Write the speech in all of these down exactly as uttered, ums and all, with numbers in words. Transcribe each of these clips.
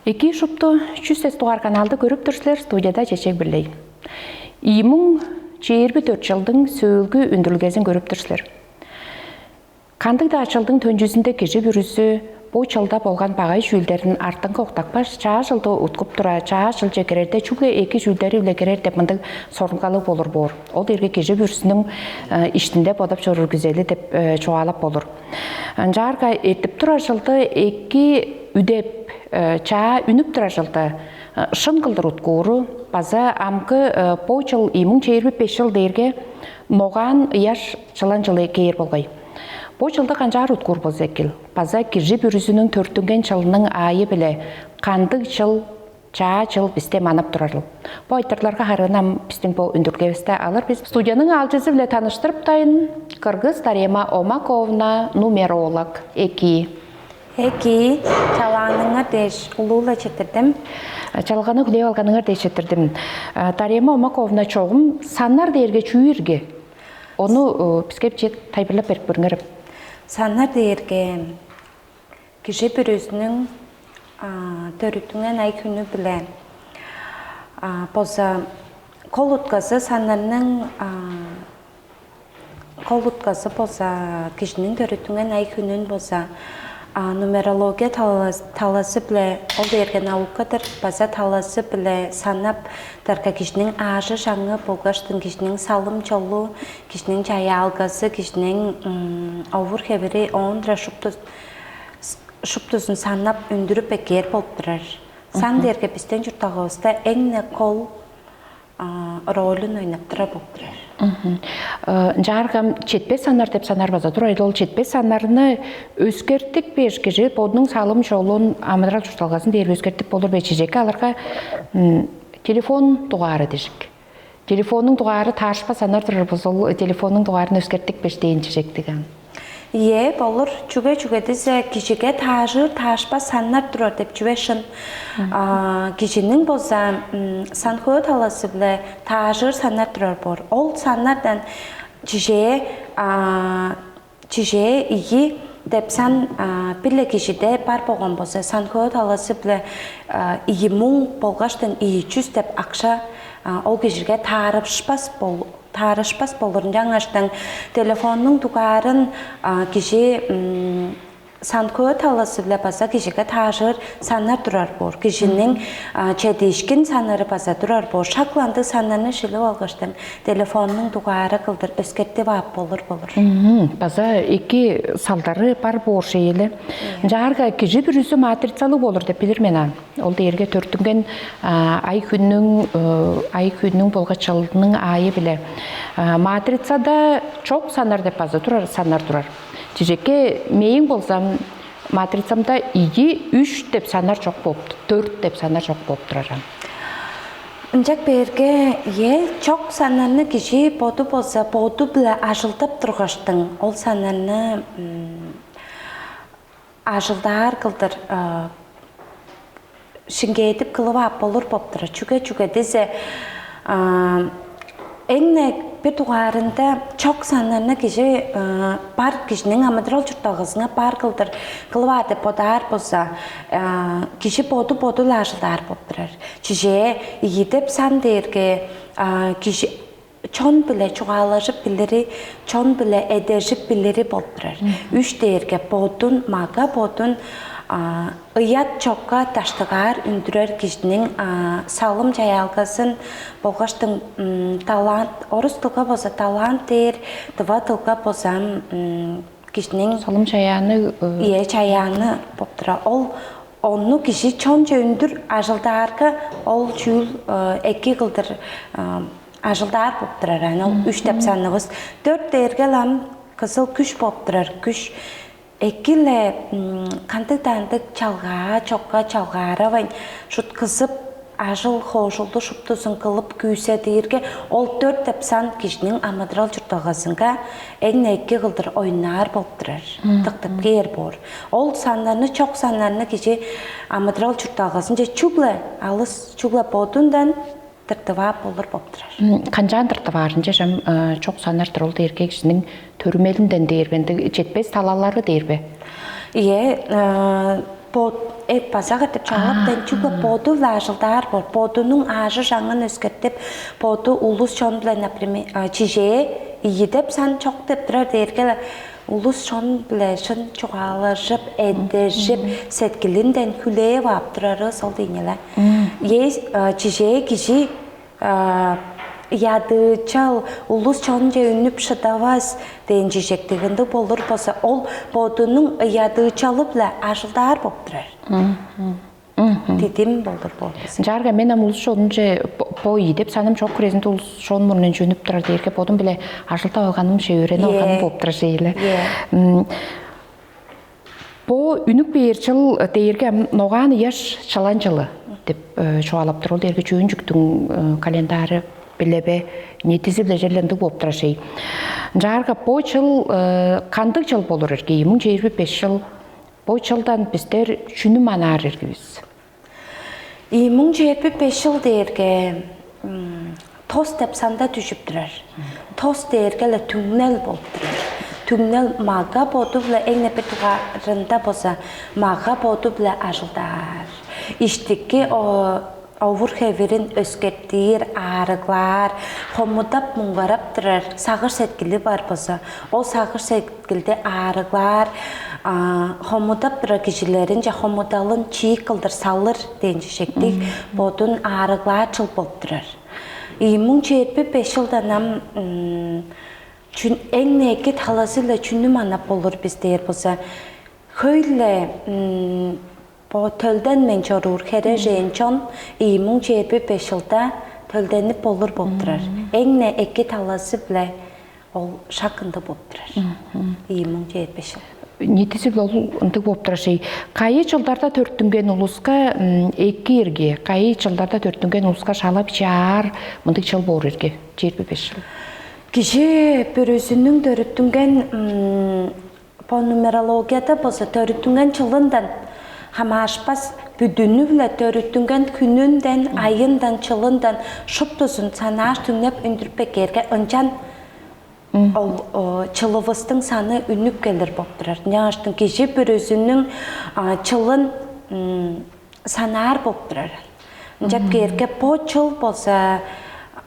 Эки шупту чүс эс дугаар каналды көрүп тур силер, студияда Чечек Бирлей. Ийи муң чээрби дөрт чылдың сөөлгү үндүрүлгезин көрүп тур силер. Кандыг-даа чылдың төнчүзүнде кижи бүрүзү бо чылда болган багай чүүлдерин артынга октапкаш, чаа чылды уткуп тура, чаа чылче кирерде чүгле эки чүүлдери-биле кирер деп мындыг сорунгалыг болур боор. Ол дээрге кижи бүрүзүнүң э, иштинде бодап чоруур күзели деп э, чугаалап болур. Ынчаарга эртип турар чылды эки үдеп, э, чаа үнүп турар чылды э, шын кылдыр уткууру база амгы э, бо чыл ийи муң чээрби беш чыл дээрге ногаан ыяш чылан чылы кээр болгай. Бо чылды канчаар уткуур болза экил? База кижи бүрүзүнүң төрүттүнген чылының аайы-биле кандыг чыл, чаа чыл бисте манап турарыл? Бо айтырларга харыын ам биздиң бо үндүргевисте алыр бис. Студияның аалчызы-биле таныштырыптайын, Кыргыз Дарема Омаковна, нумеролог, эки. Эки, чалааныңар дээш улуу-ла четтирдим. Чалганы хүлээп алганыңар дээш четтирдим. Дарема Омаковна, чогум саннар дээрге чүү ирги? Ону биске биче тайылбырлап берип көрүңерем. Саннар дээрге кижи бүрүзүнүң төрүттүнген ай хүнү биле боза кол утказы саннарның кол утказы боза кижиниң төрүттүнген ай хүнүн боза нумерология талазы-биле ол дээрге наукадыр база талазы-биле санап дарга кижиниң аажы-шаңы болгаштың кижиниң салым-чолу, кижиниң чаяалгазы, кижиниң овур-хевири оон-дыра шупту шуптузун саннап үндүрүп эккээр болуп турар. Сан дээрге бистен чурттагывыста эң-не кол ролун ойноп турар болуп турар. Ынчааргам четпес саннар деп саннар база турар. Ол четпес саннарны өскертип беш кижи бодунуң салым чолун амыдырал чуртталгазын дээр өскертип болур бе чижекке аларга телефон дугаары дижик. Телефоннуң дугаары таашпа саннар турар бузул телефоннуң дугаарын өскертип беш дээн чижектиг ан. Ийе, болур. Чүге чүге дизе кижиге таажыыр таашпа саннар турар деп чүве шын. Кижиниң болза санхөө талазы-биле таажыыр саннар турар боор. Ол саннардан чижээ чижээ ийи деп сан бир-ле кижиде бар болгон болза, санхөө талазы-биле ийи муң болгаштан ийи чүс деп акша ол кижиге таарышпас бол таарышпас болурун жаңаштан телефоннуң дугаарын кижи санкөө талазы-биле база кижиге таажыр саннар турар боор. Кижиниң чедиишкин саннары база турар боор. Шак ындыг саннарны шилип алгаштан телефоннуң дугаары кылдыр өскертип ап болур болур. База эки салдары бар боор шееле. Ынчаарга кижи бүрүзү матрицалыг болур деп билир мен ам. Ол дээрге төрүттүнген ай хүннүң ай хүннүң болгачылының аайы биле матрицада чок саннар деп база турар саннар турар. Чижекке мээң болзам матрицамда ийи, үч деп саннар чок болуп, төрт деп саннар чок болуп турар ам. Ынчак бээрге е чок саннарны кижи боду болза боду биле ажылдап тургаштың ол саннарны ажылдаар кылдыр шиңгээдип кылып ап болур боп турар. Чүге чүге дизе эң-не бир дугаарында чок саннарны кижи бар кижиниң амыдырал чуртталгазынга бар кылдыр кылып аар деп бодаар болза кижи боду боду-ла ажылдаар боп турар. Чижээ ийи деп сан дээрге кижи чон-биле чугаалажып билири, чон-биле эдержип билири болуп турар. Үш дээрге бодун, мага бодун ыят чокка даштыгаар үндүрер кижиниң салым чаяалгазын болгаштың талант, орус тылга болза талант дээр, дыва тылга болза кижиниң салым чаяаны ие чаяаны болуп турар. Ол онну кижи чонче үндүр ажылдаарга ол чүүл эки кылдыр ажылдаар болуп турар. Аны ол үч деп саннывыс. Дөрт дээрге лам кызыл күш болуп турар. Күш эки-ле кандыг-даа ындыг чалгаа, чокка чалгааравайн шуткузуп ажыл хоожулду шуптузун кылып күүседирге ол дөрт деп сан кижиниң амыдырал чуртталгазынга эң эки кылдыр ойнаар болуп турар. Тыктып кээр боор. Ол саннарны чок саннарны кижи амыдырал чуртталгазынче чүгле алыс чүгле бодундан тыртываап болур болуп турар. Канчаан тыртываарынче жам чок саннар турул дээрге кижиниң төрүмелинден дээр бе, ындыг четпес талалары дээр бе? Ийе, Бод эп база катап чоолаптайн чүгле боду-биле ажылдаар боор. Бодунуң аажы-чаңын өскертип, боду улус чон-биле, например, чижээ ийи деп сан чок деп турар дээрге-ле, улус чон-биле шын чугаалажып, эдержип, сеткилинден хүлээп ап турары сол дейнеле. Есть чижээ кижи ядыычал, улус чонче үнүп шыдавас дээн чижектиг ындыг болур болза, ол бодунуң ядыычалы-биле ажылдаар болуп турар. Дидим болур болбас. Ынчаарга мен ам улус чонунче бо ийи деп саным чок хирезинде улус чон мурнунче үнүп турар дээрге бодум биле ажылдап алганым ше өөренип алганым болуп турар шейле. Бо үнүп бээр чыл дээрге ам ногаан ыяш чылан чылы деп чугаалап тур. Ол дээрге чөөн чүктүң календары билебе нетизи билежерлендиг болуп турар шей. Ынчаарга бо чыл кандыг чыл болур эрге? Муң чээрби беш чыл. Бо чылдан бистер чүнү манаар эргивис? Ийи муң чээрби беш чыл дээрге тос деп санда дүжүп турар. Тос дээрге-ле түңнел болуп турар. Түңнел мага боду-биле эң-не бир дугаарында болза, мага боду-биле ажылдаар. Иштики овур-хевирин өскертир, аарыглаар, хомудап муңгарап турар сагыш сеткили бар болза, ол сагыш сеткилди аарыглаар, хомудап турар кижилеринче хомудалын чиик кылдыр салыр дээн чижектиг бодун аарыглаар чыл болуп турар. Ийи муң чээрби беш чылдан ам эң-не эки талазы-ла чүнү манап болур бис дээр болза, хөй-ле бо төлденмейн чоруур херээжен чон ийи муң чээрби беш чылда төлденип болур болуп турар. Эң-не эки талазы-биле ол шак ындыг болуп турар. Ийи муң чээрби беш чыл. Нетизил ол ындыг болуп турар шей. Кайы чылдарда төрүттүнген улуска эки эрге, кайы чылдарда төрүттүнген улуска шалап чаар мындыг чыл боор эрге? Чээрби беш чыл. Кижи бүрүзүнүң төрүттүнген бо нумерологияда болза төрүттүнген чылындан хамаарышпас, бүдүнү-биле төрүттүнген хүнүнден, айындан, чылындан шуптузун санааш түңнеп үндүрүп беккээрге, ынчан ол чылывыстың саны үнүп келир болуп турар. Ынчангаштың кижи бүрүзүнүң чылын санаар болуп турар. Ынчап кээрге бо чыл болза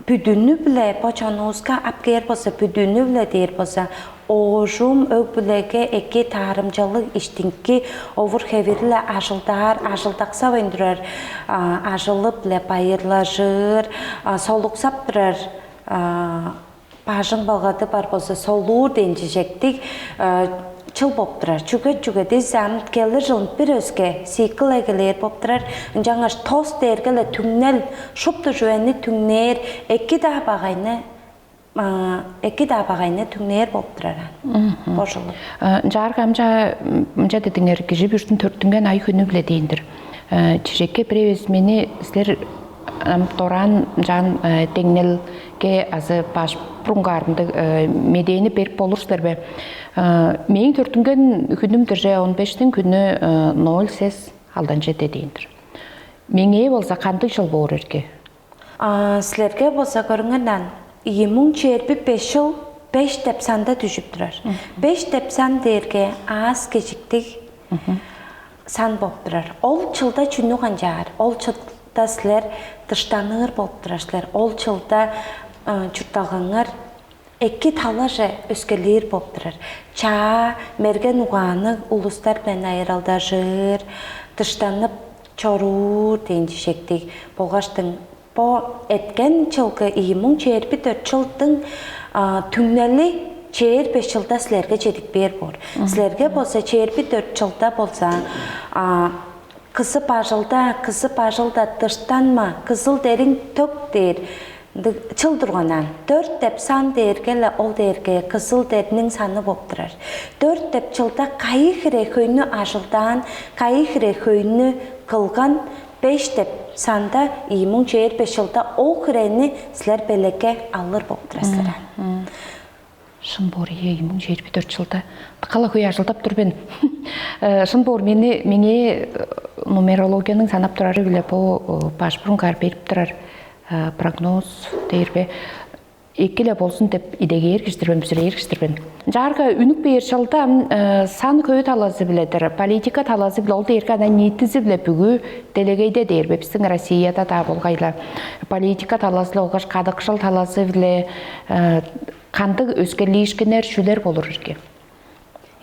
бүдүнү-биле, бо чонувуска ап кээр болза бүдүнү-биле дээр болза, оожум өг-бүлеге эки таарымчалыг, иштинки овур-хевири-биле ажылдаар, ажылдаксавайн турар, ажылы-биле байырлажыр, солуксап турар, бажың балгады бар болза, солуур дээн чижектиг чыл болуп турар. Чүге, чүге дээш, ам келир чылын бир өске цикл эгелээр болуп турар. Ынчангаш тос дээрге-ле түңнел, шупту чүвени түңнээр, эки-даа багайны эки-даа багайны түңнээр болуп турар аан. Бо чылы. Ынчаарга амча мынча дедиңер, кижи бүрүстүн төрүттүнген ай хүнү-биле дээн-дир. Чижекке бир эвес мени силер ам дораан ынчаан деңнелге азы баш бурунгаар мындыг медээни берип болур силер бе? Мээң төрүттүнген хүнүм дирже он бештиң күнү ноль сес алдан чеде дээн-дир. Меңээ болза кандыг чыл боор эрге? Силерге болза көрүңерден, ийи муң чээрби беш чыл беш деп санда дүжүп турар. Беш деп сан дээрге аас кежиктиг сан болуп турар. Ол чылда чүнү канчаар? Ол чылда силер дыштаныр болуп турар силер. Ол чылда чуртталгаңар эки талаже өскелээр болуп турар. Чаа, мерген угаанныг улустар-биле айыралдажыр, дыштанып чоруур дээн чижектиг болгаштың, бо эрткен чылгы ийи муң чээрби дөрт чылдың түңнели чээр беш чылда силерге чедип бээр боор. Силерге болза чээрби дөрт чылда болза кызы бажылда, кызы бажылда, дыштанма, кызыл дериң төк дээр чыл турганнаан. Дөрт деп сан дээрге-ле ол дээрге кызыл дерниң саны болуп турар. Дөрт деп чылда кайы хире хөйнү ажылдаан, кайы хире хөйнү кылган, беш деп санда ийи муң чээр беш чылда ол хирени силер белекке алыр болуп турар силер. Шын боор ийе, ийи муң чээрби дөрт чылда дыка-ла хөй ажылдап тур мен. Шын боор мени меңээ нумерологияның санап турары биле бо баш бурунгаар берип турар прогноз дээр бе? Эки-ле болзун деп идегээр кижи-дир мен, бүзүрээр кижи-дир мен. Ынчаарга үнүп бээр чылда ам сан-хөө талазы-биле-дир, политика талазы-биле, ол дээрге анаа ниитизи-биле бүгү делегейде дээр бе, бистиң Россияда-даа болгай-ла, политика талазы-биле болгаш кадыкшыл талазы-биле кандыг өскерлиишкиннер, чүлер болур ирги?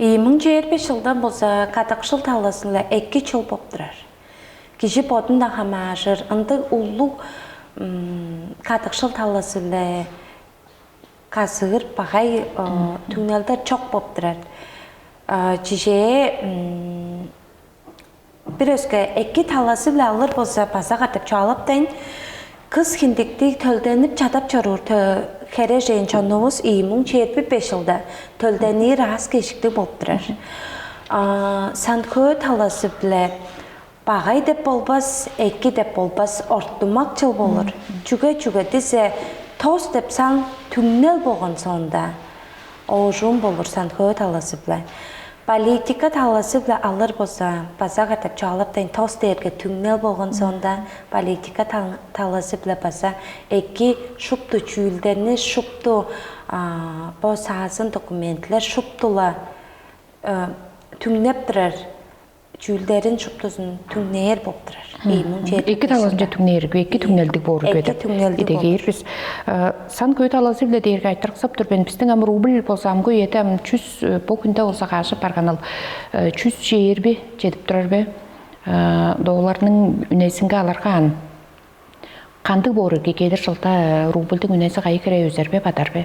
Ийи муң чээрби беш чылдан болза кадыкшыл талазы-биле эки чыл боп турар. Кижи бодундан хамааржыр ындыг улуг кадыкшыл талазы-биле казыыр багай түңнелдер чок боп турар. Чижээ, бир өске эки талазы-биле алыр болза, база катап чугаалаптайн, кыс хиндиктиг төлденип чадап чоруур херээжен чонувус ийи муң чээрби беш чылда төлденир аас-кежиктиг болуп турар. Сан-хөө талазы-биле багай деп болбас, эки деп болбас, ортумак чыл болур. Чүге, чүге дизе, тос деп сан түңнел болган соонда, оожум болур сан-хөө талазы-биле. Политика талазы-биле алыр болза, база катап чугаалаптайн, тос дээрге түңнел болган соонда, политика талазы-биле база эки шупту чүүлдерни, шупту бо саазын документилер шуптула түңнеп турар чүүлдерин шуптузун түңнээр болуп турар. Эки талазынче түңнээр, эки түңнелдиг боор эки үгедеп түңнелдиг идегээр бис. Сан-хөө талазы-биле дээрге айтырыксап тур мен. Бистиң ам рубль болза, амгы үеде ам чүс, бо хүнде болза каажып барган ал, чүс чээрби чедип турар бе? Долларның үнезинге аларга аан, кандыг боор ирги? Келир чылда рубльдиң үнези кайы хире өзер бе, бадар бе?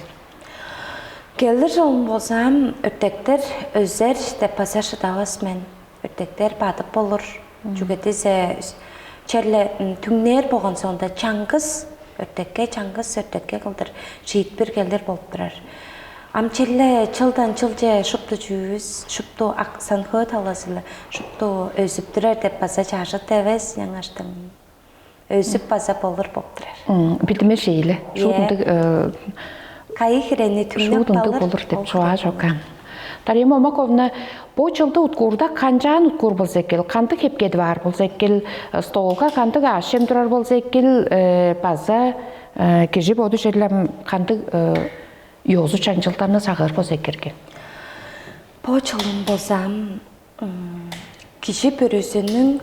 Келир чылын болза, өртектер өзер деп база шыдавас мен. Өртектер бадып болур. Чүге дизе, черле түңнээр болган соонда, чаңгыс өртекке, чаңгыс өртекке кылдыр шиитпир келир болуп турар. Ам черле чылдан чылче шупту чүүвүс, шупту сан-хөө талазы-биле шупту өзүп турар деп база чажыт эвес, ынчангаштың өзүп база болур болуп турар. Билдиме шейле. Шуут ындыг, кайы хирени түңнеп шуут ындыг алыр болур деп чугаа чок аан. Дарья Момаковна, бо чылды уткуурда канчаан уткуур болза экил, кандыг хепкеди баар болза экил, столга кандыг аъш-чем турар болза экил, база кижи боду черле кандыг ёзу-чаңчылдарны сагыыр болза экирге? Бо чылын болза, кижи бүрүзүнүң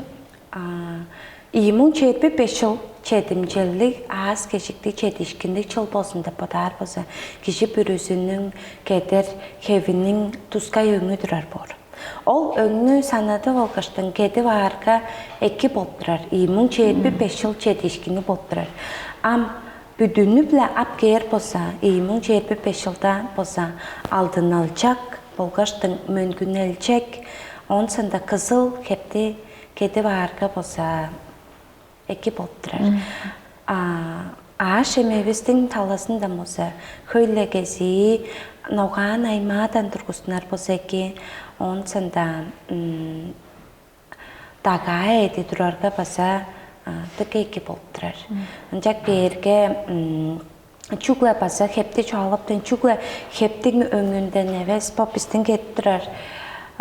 ийи муң чээрби беш чыл чедимчелиг, аас-кежиктиг, чедиишкинниг чыл болзун деп бодаар болза, кижи бүрүзүнүң кедер хевиниң тускай өңү турар боор. Ол өңнү санадып алгаштың кедип аарга, эки болуп турар. Ийи муң чээрби беш чыл чедиишкини болуп турар. Ам бүдүнү-биле ап кээр болза, ийи муң чээрби беш чылда болза, алдын алчак болгаштың мөңгүнелчек, оон соонда кызыл хепти кедип аарга болза, эки болуп турар. Аъш-чемивистиң талазында болза, хөй-ле кезии ногаан аймаадан тургустунар болза эки, оон соонда дагаа эди турарга база дыка эки болуп турар. Ынчак бээрге, чүгле база хепти чугаалаптайн, чүгле хептиң өңүнден эвес, бо бистиң кедип турар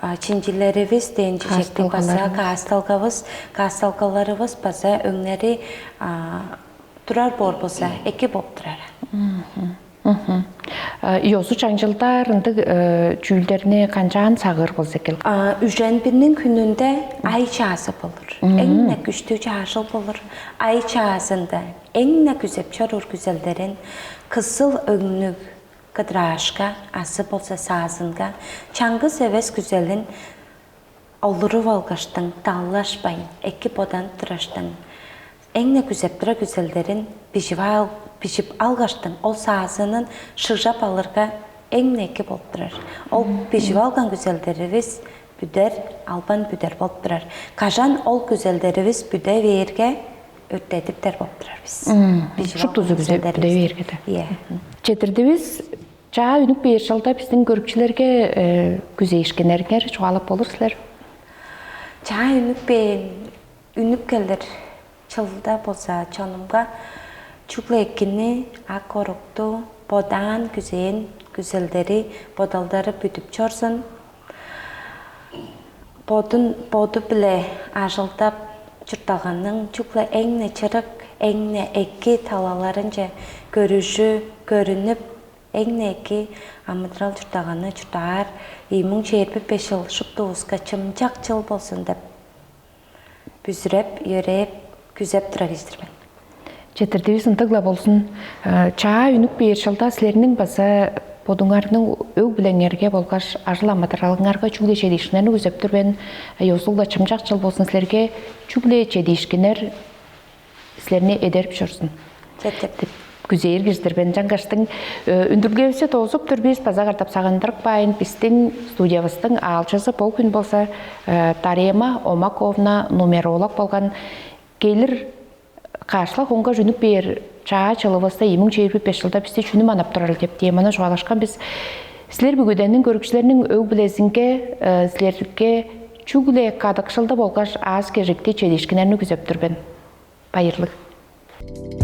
чинчилеривис дээн чижектиг база каасталгавыс, каасталгаларывыс база өңнери турар боор болза, эки болуп турар. Ёзу-чаңчылдар ындыг чүүлдерни канчаан сагыыр болза экил? Үжен бирниң хүнүнде ай чаазы болур. Эң-не күштүг чаажыл болур. Ай чаазында эң-не күзеп чоруур күзелдерин, кызыл өңнүг кыдыраашка азы болза саазынга, чаңгыс эвес күзелин олуруп алгаштың, даллашпайн, эки боданып тураштың, эң-не күзеп турар күзелдерин бижип ал, бижип алгаштың, ол саазынын шыгжап алырга, эң-не эки болуп турар. Ол бижип алган күзелдеривис бүдер, албан бүдер болуп турар. Кажан ол күзелдеривис бүде бээрге, өрттедиптер болуп турар бис. Шуптузу күзеп бүде бээрге да. Иә. Четирдивис. Чаа үнүп бээр чылда бистиң көрүкчүлерге күзээшкиннериңер чугаалап болур силер? Чаа үнүп бээр, үнүп келир чылда болза, чонумга чүгле экини, ак орукту, бодаан күзээн күзелдери, бодалдары бүдүп чорзун. Бодун, боду-биле ажылдап чуртталганның чүгле эң-не чырык, эң-не эки талаларынче көрүжү көрүнүп, эң-не эки амыдырал чурттаганы чурттаар ийи муң чээрби беш чыл шуптувуска чымчак чыл болзун деп бүзүреп, йөрээп, күзеп тура кижи-дир мен. Четирдивис ындыг-ла болзун. Э, чаа үнүп бээр чылда силерниң база бодуңарның өг-бүлеңерге болгаш ажыл-амыдыралыңарга чүгле чедиишкиннерни күзеп тур мен. Ёзулда чымчак чыл болзун силерге, чүгле чедиишкиннер силерни эдерип чорзун. Четтип. Күзээр кижи-дир мен чаңгаштың. Э, үндүргевисти доозуп тур бис, база катап сагындырып каайн, бистиң студиявыстың аалчызы бо хүн болза э, Дарема Омаковна, нумеролог болган. Келир кашла хонга үнүп бээр чаа чылывыста, ийи муң чээрби беш чылда бисти чүнү манап турарыл деп теманы чугаалашкан бис. Силер бүгүдениң көрүкчүлерниң өг-бүлезинге, э, силерге чүгле кадыкшылды болгаш аас-кежикти чедиишкиннерни күзеп тур мен. Байырлыг.